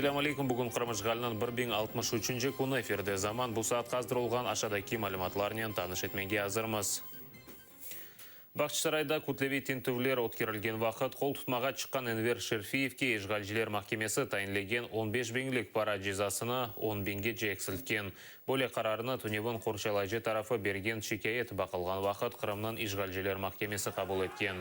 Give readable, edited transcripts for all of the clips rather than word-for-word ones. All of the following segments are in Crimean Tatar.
Selâm aleyküm, bugün Qırım işğaliniñ 1063-nci künü, efirde Zaman. Bu saatqa azır olğan aşağıdaki malümatlarnen tanış etmege azırmız. Bağçasarayda kütleviy tintüvler ötkerilgen vaqıt qol tutmağa çıqqan Enver Şerfiyevke işğalciler mahkemesi tayinlegen on beş biñlik para cezasını on biñgece eksiltken. Böyle qararnı tünevin qorçalayıcı tarafı bergen şikâyet baqılğan vaqıt Qırımnıñ işğalciler mahkemesi qabul etken.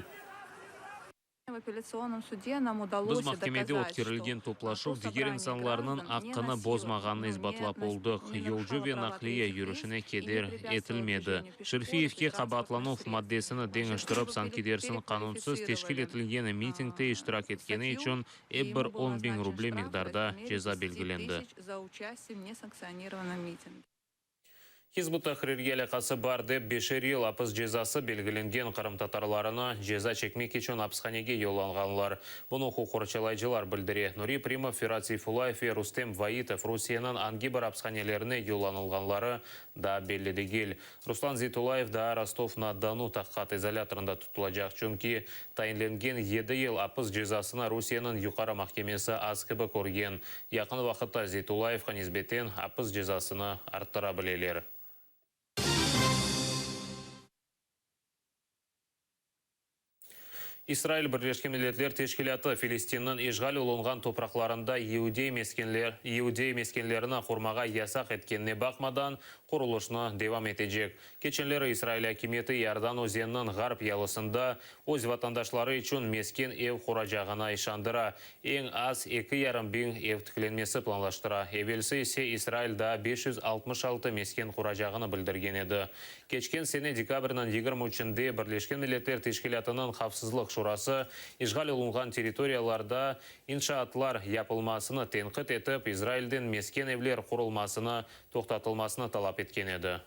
Biz mahkemede ötkerilgen toplaşuv diger insanlarnıñ aqqını bozmağanını isbatlap oldıq, yolcu ve naqliye yürüşine keder etilmedi. Şerfiyevke qabaatlanuv maddesini deñiştirip, sanki dersiñ qanunsız teşkil etilgen mitingde iştirak etkeni içün ep bir on biñ ruble miqdarda ceza belgilendi. Hizb ut-Tahrirge alâqası bar dep beşer yıl apis cezası belgilengen qırımtatarlarını ceza çekmek içün apishanege yollanğanlar. Bunı uquq qorçalayıcılar bildire. Nuri Primov, Ferat Seyfullayev ve Rustem Vaitov Rusiyeniñ angi bir apishanelerine yollanılğanları daa belli degil. Ruslan Zeytullayev daa Rostov-na-Donu tahqiqat izolâtorında tutulacaq, çünki tayinlengen yedi yıl apis cezasını Rusiyeniñ Yuqarı mahkemesi az kibi körgen. Yaqın vaqıtta Zeytullayevqa nisbeten apis cezasını arttıra bileler. İsrail Birleşken Milletler Teşkilâtı Filistinniñ işğal olunğan topraqlarında yeudey meskenler yeudey meskenlerini qurmağa yasaq etkenine baqmadan, qurulışnı devam etecek. Keçenleri İsrail akimiyeti İordan özeniniñ ğarp yalısında öz vatandaşları içün mesken ev quracağına işandıra. Eñ az eki yarım biñ ev tiklenmesi planlaştıra. Evelsi ise İsrail daa 566 mesken quracağını bildirgen edi. Keçken sene dekabrniñ 23-nde Birleşken Milletler Teşkilâtınıñ Havfsızlıq Şurası işğal olunğan territoriyalarda inşaatlar yapılmasını tenqit etip, İsrailden mesken evler qurulmasını toqtatılmasını talap etken edi.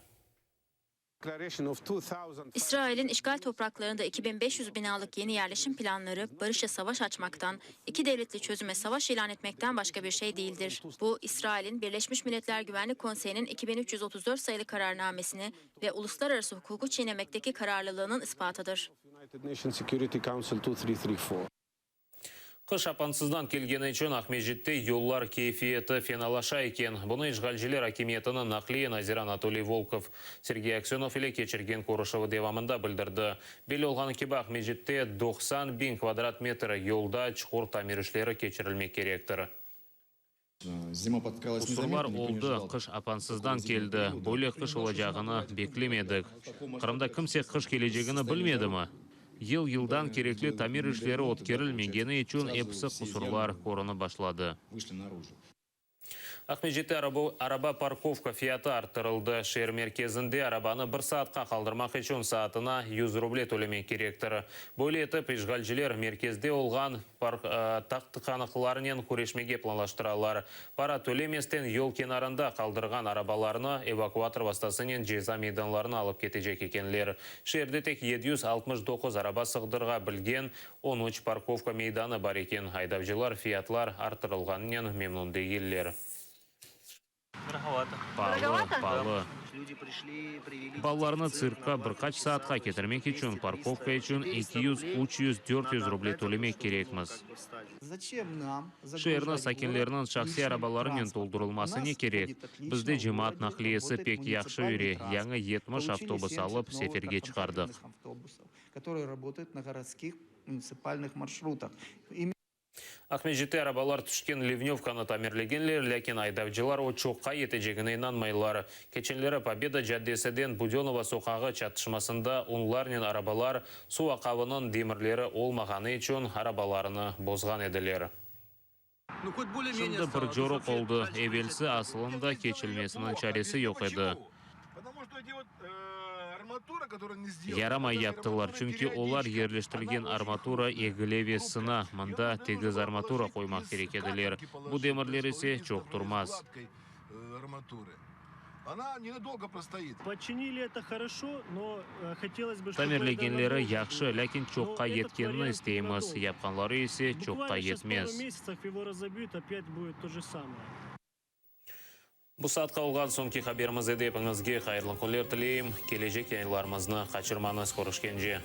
İsrail'in işgal topraklarında 2500 binalık yeni yerleşim planları barışa savaş açmaktan, iki devletli çözüme savaş ilan etmekten başka bir şey değildir. Bu, İsrail'in Birleşmiş Milletler Güvenlik Konseyi'nin 2334 sayılı kararnamesini ve uluslararası hukuku çiğnemekteki kararlılığının ispatıdır. Qış apansızdan kelgeni içün Aqmescitte yollar keyfiyeti fenalaşa eken. Bunı işğalciler akimiyetiniñ naqliye naziri Anatoliy Volkov Sergey Aksönov ile keçirgen körüşüvi devamında bildirdi. Belli olğanı kibi, Aqmescitte 90 biñ kvadrat metr yolda çuqur tamir işleri keçirilmek kerektir. Qusurlar oldı, qış apansızdan keldi, böyle qış olacağını beklemedik. Qırımda kimse qış kelecegini bilmedimi? Yıl-yıldan kerekli tamir işleri ötkerilmegeni içün episi qusurlar körünip başladı. Aqmescitte araba parkovka fiyatı arttırıldı. Şeer merkezinde arabanı bir saatqa qaldırmaq içün saatına yüz ruble tölemek kerektir. Böyle etip, işğalciler merkezde olğan tıqanıqlarnen küreşmege planlaştıralar. Para tölemesten yol kenarında qaldırğan arabalarnı evakuator vastasınen ceza meydanlarına alıp ketecek ekenler. Şeerde tek 769 araba sığdırğa bilgen on üç parkovka meydanı bar eken. Aydavcılar fiyatlar arttırılğanınen memnun degiller. Paalı, paalı. Balalarnı tsirkqa bir qaç saatqa ketirmek içün parkovka içün 200, 300, 400 ruble tölemek kerekmiz. Şeerniñ sakinleriniñ şahsiy arabalarınen toldurılması ne kerek? Bizde cemaat naqliyesi pek yahşı yüre, yañı 70 avtobus alıp, seferge çıqardıq. Aqmescitte arabalar tüşken livnövkanı tamirlegenler, lâkin aydavcılar o çoqqa yetecegine inanmaylar. Keçenleri Pobeda caddesiden Budönova soqağı çatışmasında onlarnen arabalar suv aqavınıñ demirleri olmağanı içün arabalarını bozğan ediler. Şimdi bir coruq oldı, evelsi asılında keçilmesiniñ çaresi yoq edi. Yaramay yaptılar, çünki olar yerleştirgen armatura egile ve sına, mında tegiz armatura qoymaq kerek ediler, bu demirler ise çoq turmaz. Tamirlegenleri yahşı, lâkin çoqqa yetkenini isteymiz, yapqanları ise çoqqa yetmez. Bu saatqa olğan soñki haberimiz edi. Epiñizge hayırlı künler tileyim. Kelecek yayınlarımıznı qaçırmañız. Körüşkence.